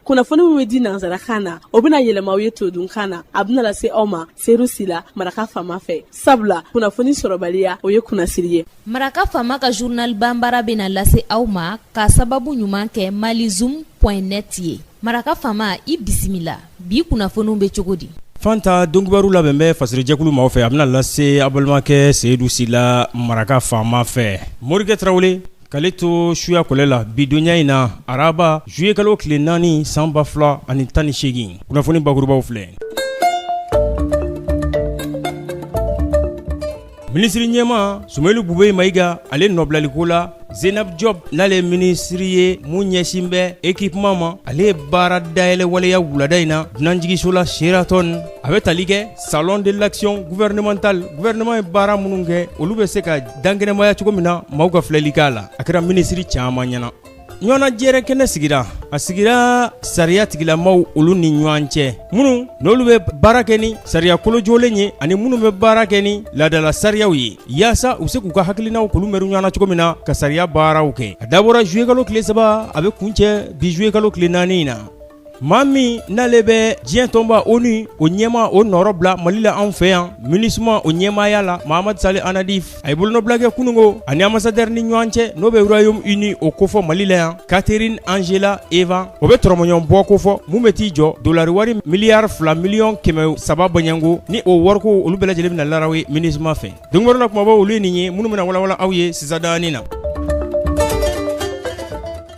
Kunnafoni min bɛ di nansarakan na, o bɛna yɛlɛma aw ye todunkan na. A bɛna lase aw ma Seyidu Sila, Maraka Faama fɛ, sabula kunnafoni sɔrɔbaliya, o ye kunnasiri ye. Maraka Faama ka journal banbara bɛna lase aw ma ka sababu ɲuman kɛ malizoom.net ye. Maraka Faama, i bisimila. Bi kunnafoniw bɛ cogo di? Fanta, donkibaru labɛn bɛ fasirijɛkulu maaw fɛ, a bɛna lase aw balimakɛ Seyidu Sila, Maraka Faama fɛ. Morikɛ Tarawele k'ale to suya kɔlɛ la bidonya in na, araba juillet kalo tile 4 san 2018. Kunnafoni bakurubaw filɛ. Minisiri ɲɛmaa Sumelu Bubɛyi Mayiga, ale nɔbilaliko la, Zenab Jɔp, n'ale ye minisiri ye mun ɲɛsin bɛ équipement ma, ale ye baara dayɛlɛ waleya wulada in na dunanjigiso la Sheraton. A bɛ tali kɛ salon de l'action gouvernementale, gouvernement ye baara minnu kɛ, olu bɛ se ka dankɛnɛmaya cogo min na, maaw ka filɛli k'a la. A kɛra minisiri caman ɲɛna. Ɲɔgɔnnajɛrɛ kɛnɛ sigira, a sigira sariya tigilamaw olu ni ɲɔgɔn cɛ, minnu n'olu bɛ baara kɛ ni sariya kolojolen ye ani minnu bɛ baara kɛ ni laadala sariyaw ye, yaasa u se k'u ka hakilinaw k'olu mɛru ɲɔgɔn na cogo min na ka sariya baaraw kɛ. A dabɔra juillet kalo tile 3, a bɛ kuncɛ bi juillet kalo tile 4 in na. Maa min n'ale bɛ diɲɛ tɔnba ONU o ɲɛmaa o nɔrɔ bila Mali la anw fɛ yan, MINUSMA o ɲɛmaaya la, Mahamad Saleh Anadif, a ye bolonɔbila kɛ kununko ani ambassadeur ni ɲɔgɔn cɛ n'o bɛ Royaume-Uni o kofɔ Mali la yan, Catherine Angela Evan, o bɛ tɔrɔmɔɲɔgɔn bɔ kofɔ mun bɛ t'i jɔ dolari wari miliyari 2 miliyɔn 300 bɔɲɛnko, ni o wariko olu bɛɛ lajɛlen bɛna larawe MINUSMA fɛ. Donkibaru la kumabaw olu ye nin ye minnu bɛna walawala aw ye sisan daanin na.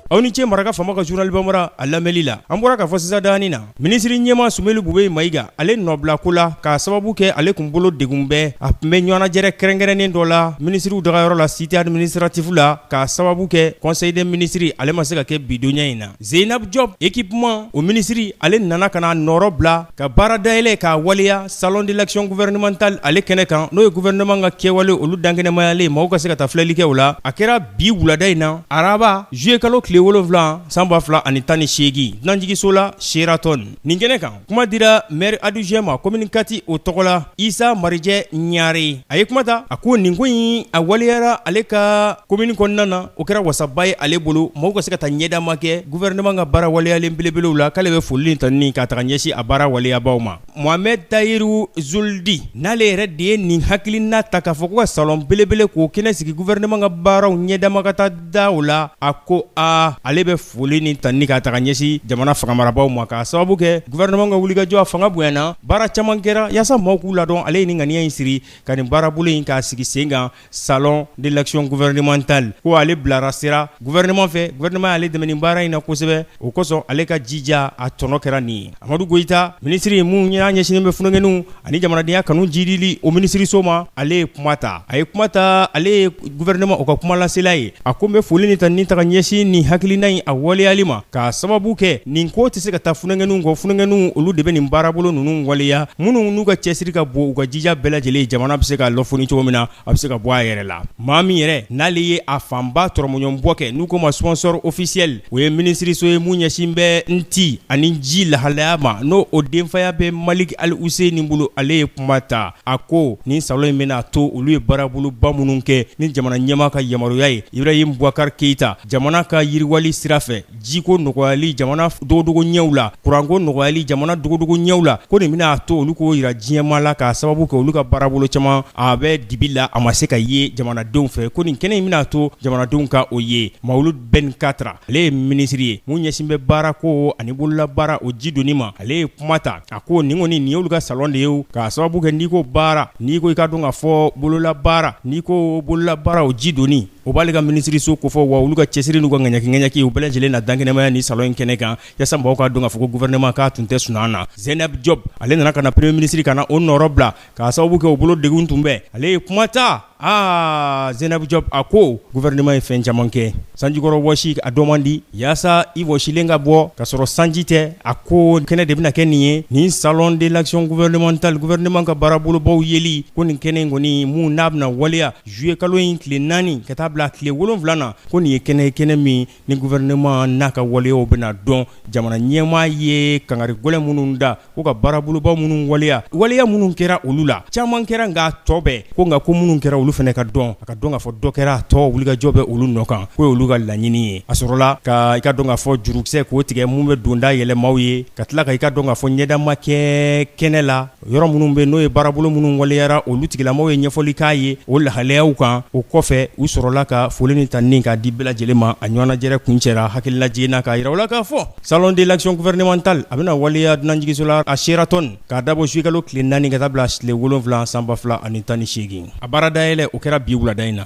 Aw ni ce Maraka Faama ka journal bambara a lamɛnli la. An bɔra k'a fɔ sisan daanin na, minisiri ɲɛmaa Sumelu Bubɛyi Mayiga, ale nɔbila ko la k'a sababu kɛ ale kun bolo degun bɛ, a tun bɛ ɲɔgɔnnajɛrɛ kɛrɛnkɛrɛnnen dɔ la minisiriw dagayɔrɔ la cité administrative la, k'a sababu kɛ conseil des ministres ale ma se ka kɛ bidonya in na. Zeynab Jɔp, équipement o minisiri, ale nana ka na nɔrɔ bila ka baara dayɛlɛ k'a waleya salon de l'action gouvernementale ale kɛnɛ kan, n'o ye gouvernement ka kɛwale olu dankɛnɛmayalen, maaw ka se ka taa filɛli kɛ o la. A kɛra bi wulada in na, araba juillet kalo tile 7 san 2018, dunanjigiso la Sheraton. Nin kɛnɛ kan, kuma dira maire adjoint ma commune 4 o tɔgɔ la, Isa Marijɛ Ɲare. A ye kuma ta, a ko nin ko in a waleyara ale ka commune kɔnɔna na, o kɛra wasaba ye ale bolo, maaw ka se ka taa ɲɛdama kɛ gouvernement ka baara waleyalen belebelew la, k'ale bɛ foli ni tanuni k'a taga ɲɛsin a baara waleyabaw ma. Mohamed Tayiru Zuldi, n'ale yɛrɛ de ye nin hakilina ta k'a fɔ ko ka salon belebele k'o kɛnɛ sigi gouvernement ka baaraw ɲɛdama ka taa da o la, a ko aa ale bɛ foli ni tanuni k'a taga ɲɛsin jamana fangamarabaw ma, k'a sababu kɛ gouvernement ka wulikajɔ a fanga bonyana, baara caman kɛra yaasa maaw k'u ladɔn. Ale ye nin ŋaniya in siri ka nin baarabolo in k'a sigi sen kan salon de l'action gouvernementale, ko ale bilara sira gouvernement fɛ, gouvernement y'ale dɛmɛ nin baara in na kosɛbɛ, o kosɔn ale ka jija a tɔnɔ kɛra nin ye. Amadu Goyita, minisiri mun y'a ɲɛsinnen bɛ funankɛninw ani jamanadenya kanu jidili o minisiriso ma, ale ye kuma ta. A ye kuma ta, ale ye gouvernement o ka kumalasela ye. A ko n bɛ foli ni tanuni ta ka ɲɛsin nin hakilina in a waleyali ma, k'a sababu kɛ nin ko tɛ se ka taa funankɛninw kɔ. Funankɛninw olu de bɛ nin baarabolo ninnu waleya, minnu n'u ka cɛsiri ka bon, u ka jija bɛɛ lajɛlen, jamana bɛ se ka lɔfoni cogo min na, a bɛ se ka bɔ a yɛrɛ la. Maa min yɛrɛ n'ale ye a fanba tɔrɔmɔɲɔgɔnbɔ kɛ, n'u k'o ma sponsor officiel, o ye minisiriso ye mun ɲɛsin bɛ nti ani ji lahalaya ma, n'o o denfaya bɛ Malik Al Husseini bolo, ale ye kuma ta. A ko nin salon in bɛna to olu ye baaraboloba minnu kɛ ni jamana ɲɛmaa ka yamaruya ye, Ibrahim Boubacar Keïta, jamana ka yiriwali sira fɛ, jiko nɔgɔyali jamana dogodogo ɲɛw la, kuranko nɔgɔyali jamana dogodogo ɲɛw la, ko nin bɛna to olu k'o jira diɲɛmaa la, k'a sababu kɛ olu ka baarabolo caman a bɛ dibi la, a ma se ka ye jamanadenw fɛ, ko nin kɛnɛ in bɛna to jamanadenw ka o ye. Mawulud Ben Katra, ale ye minisiri ye mun ɲɛsin bɛ baarako ani bololabaara o ji donni ma, ale ye kuma ta. A ko nin kɔni nin y'olu ka salon de ye, k'a sababu kɛ n'i ko baara, n'i ko i ka dɔn k'a fɔ bololabaara, n'i ko bololabaara o ji donni, o b'ale ka minisiriso kofɔ, wa olu ka cɛsiri n'u ka ŋaɲaki ŋaɲaki u bɛɛ lajɛlen na dankɛnɛmaya ni salon in kɛnɛ kan, yaasa mɔgɔw k'a dɔn k'a fɔ ko gouvernement k'a tun tɛ sunaa na. Zeynab Diop, ale nana ka na premier ministre ka na o nɔrɔ bila, k'a sababu kɛ o bolo degun tun bɛ. Ale ye kuma ta. Aa Zeynab Diop a ko gouvernement ye fɛn caman kɛ, sanjikɔrɔ wɔsi a dɔ man di, yaasa i wɔsilen ka bɔ ka sɔrɔ sanji tɛ. A ko kɛnɛ de bɛna kɛ nin ye, nin salon de l'action gouvernementale, gouvernement ka baarabolobaw yeli, ko nin kɛnɛ in kɔni mun n'a bɛna waleya juillet kalo in tile 4 ka taa bila tile 7 na, ko nin ye kɛnɛ ye, kɛnɛ min ni gouvernement n'a ka waleyaw bɛna dɔn Jamana ɲɛmaa ye kangari gɛlɛn minnu da ko ka baaraboloba minnu waleya waleya minnu kɛra olu la caman kɛra nka tɔ bɛɛ ko nka ko minnu kɛra olu fana ka dɔn a ka dɔn k'a fɔ dɔ kɛra tɔ wulikajɔ bɛ olu nɔ kan k'o ye olu ka laɲini ye. A sɔrɔla ka i ka dɔn k'a fɔ jurukisɛ k'o tigɛ mun bɛ donda yɛlɛ maaw ye ka tila ka i ka dɔn k'a fɔ ɲɛdama kɛ kɛnɛ la yɔrɔ minnu bɛ n'o ye baarabolo minnu waleyara olu tigilamɔgɔw ye ɲɛfɔli k'a ye o lahalayaw kan. O kɔfɛ u sɔrɔla ka foli ni tanuni k'a di bɛɛ lajɛlen ma. A ɲɔgɔnnajɛrɛ kuncɛra hakililajigin na k'a jira u la k'a fɔ Salon de l'action gouvernementale a bɛna waleya dunanjiginso la a Sheraton k'a dabɔ juillet kalo tile 4 ka taa bila tile 7 san 2018. A baara dayɛlɛ o kɛra bi wulada in na.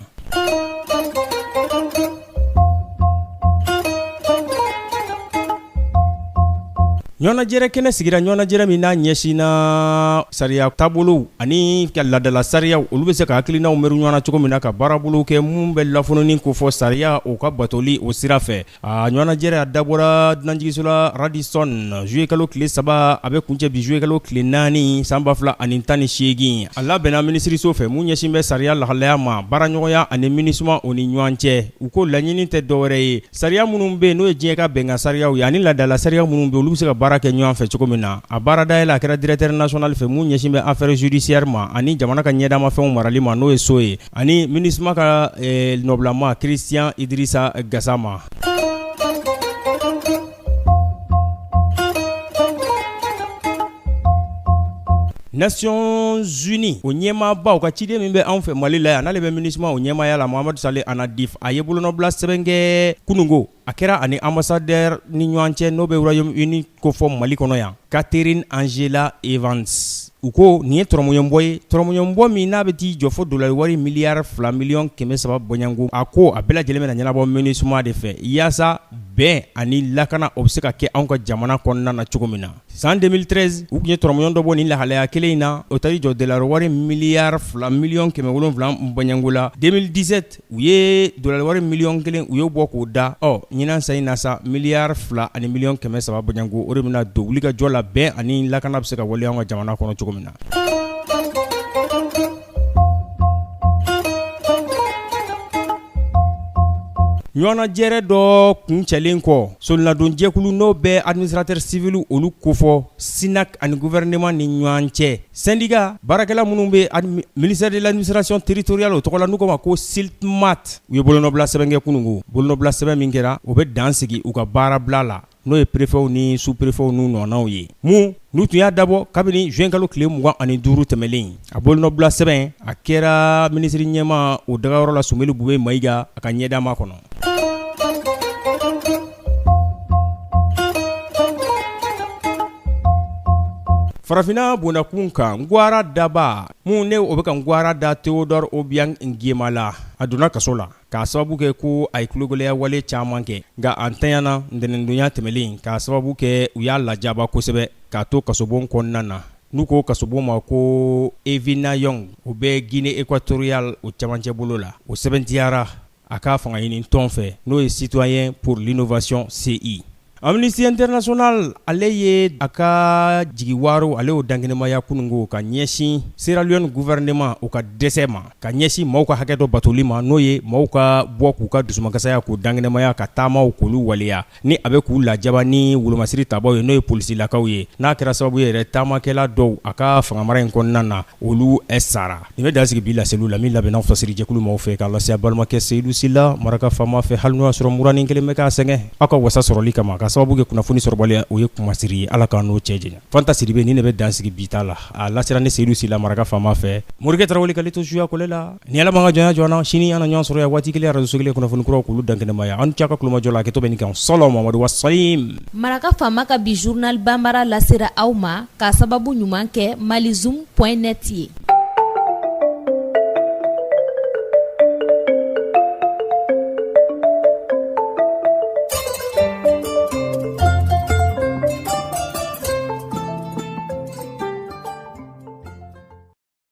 Ɲɔgɔnnajɛrɛ kɛnɛ sigira ɲɔgɔnnajɛrɛ min n'a ɲɛsinna sariya taabolow ani ka laadala sariyaw olu bɛ se ka hakilinaw meru ɲɔgɔn na cogo min na ka baarabolow kɛ mun bɛ lafununi kofɔ sariya o ka batoli o sira fɛ. A ɲɔgɔnnajɛrɛ a dabɔra dunanjiginso la Radisson juillet kalo tile 3 a bɛ kuncɛ bi juillet kalo tile 4 san 2018. A labɛnna minisiriso fɛ mun ɲɛsin bɛ sariya lahalaya ma baaraɲɔgɔnya ani MINUSMA o ni ɲɔgɔn cɛ. U ko laɲini tɛ dɔwɛrɛ ye sariya minnu bɛ yen n'o ye diɲɛ ka bɛnkan sariyaw ye ani laadala sariya minnu bɛ yen olu bɛ se ka baara kɛ ɲɔgɔn fɛ cogo min na. A baara dayɛlɛ a kɛra directeur national fɛ mun ɲɛsin bɛ affaires judiciaires ma ani jamana ka ɲɛdamafɛnw marali ma n'o ye so ye. Ani MINUSMA ka nɔbilama Christian Idrissa Gassama. Nations Unies o ɲɛmaaba u ka ciden min bɛ anw fɛ Mali la yan n'ale bɛ MINUSMA o ɲɛmaaya la Mohamed Saleh Annadif a ye bolonɔbila sɛbɛn kɛ kununko. A kɛra ani ambassadeur ni ɲɔgɔn cɛ n'o bɛ Royaume-Uni kofɔ Mali kɔnɔ yan Catherine Angela Evans. U ko nin ye tɔrɔmɔɲɔnbɔ ye tɔrɔmɔɲɔnbɔ min n'a bɛ t'i jɔ fo dolari wari miliyari 2 miliyɔn 300 bɔɲɔgɔnko. A ko a bɛɛ lajɛlen bɛna ɲɛnabɔ MINUSMA de fɛ yaasa bɛn ani lakana o bɛ se ka kɛ anw ka jamana kɔnɔna na cogo min na. San 2013 u tun ye tɔrɔmɔɲɔn dɔ bɔ nin lahalaya kelen in na o taar'i jɔ dolari wari miliyari 2 miliyɔn 700 bɔɲɔgɔnko la. 2017 u ye dolari wari miliyɔn 1 u y'o bɔ k'o da. Ɔ ɲinan san in na sa miliyari 2 ani miliyɔn 300 bɔɲɔgɔnko o de bɛna don wulikajɔ la bɛn ani lakana bɛ se ka waleya an ka jamana kɔnɔ cogo min na. Ɲɔgɔnnajɛrɛ dɔ kuncɛlen kɔ solinadonjɛkulu n'o bɛ administrateur civil olu kofɔ SYNAC ani gouvernement ni ɲɔgɔn cɛ syndicat baarakɛla minnu bɛ ministère de l'administration territoriale o tɔgɔ la n'u k'a ma ko SYLTMAT u ye bolonɔbila sɛbɛn kɛ kununko bolonɔbila sɛbɛn min kɛra o bɛ dan sigi u ka baarabila la. N'o ye préfetw ni sous-préfetw n'u nɔnaw ye mun n'u tun y'a dabɔ kabini juin kalo tile 25 tɛmɛnlen a bolonɔbila sɛbɛn a kɛra minisiri ɲɛmaa o dagayɔrɔ la Soumeylou Boubèye Maïga a ka ɲɛdama kɔnɔ. Farafinna bondakun kan Gwara daba mun ne o bɛ ka gwara da Théodore Obiang Nguema la a donna kaso la. K'a sababu kɛ ko a ye tulogɛlɛya wale caman kɛ nka a ntanyana ntɛnɛndonya tɛmɛnlen k'a sababu kɛ u y'a lajaba kosɛbɛ k'a to kasobon kɔnɔna na n'u ko kasobon ma ko Evinayong o bɛ Guinée équatoriale o cɛmancɛ bolo la o sɛbɛntiyara a ka fanga ɲini tɔn fɛ n'o ye Citoyen pour l'innovation CI. Amnesty International ale ye a ka jigiwaaro ale y'o dankɛnɛmaya kununko ka ɲɛsin Sierra Leone gouvernement u ka dɛsɛ ma ka ɲɛsin maaw ka hakɛ dɔ batoli ma n'o ye maaw ka bɔ k'u ka dusumakasaya k'u dankɛnɛmaya ka taamaw k'olu waleya ni a bɛ k'u lajaba ni wolomasiri tabaw ye n'o ye polisilakaw ye n'a kɛra sababu ye yɛrɛ taamakɛla dɔw a ka fangamara in kɔnɔna na olu sara. Nin bɛ dan sigi bi laseliw la min labɛnna fasiri jɛkulu maaw fɛ k'a lase a balimakɛ Seyidu Sila maraka faama fɛ hali n'o y'a sɔrɔ muranin kelen bɛ k'a sɛgɛn aw ka wasa sɔrɔli kama ka sababu kɛ kunnafoni sɔrɔbaliya o ye kumasiri ye Ala k'an n'o cɛ janya Fanta Sidibe nin de bɛ dan sigi bi ta la a lasera ne Seyidu Sila maraka faama fɛ Morikɛ Tarawele k'ale to suya kɔlɛ la ni Ala m'an ka jɔnya jɔ an na sini an na ɲɔgɔn sɔrɔ yan waati kelen arajo so kelen kunnafoni kuraw k'olu dankɛnɛmaya aw ni ce aw ka tulomajɔ la hakɛto bɛ nin kan sɔlɔ Mamadu wasalim Maraka faama ka bi journal banbara lasera aw ma k'a sababu ɲuman kɛ malizoom point net ye.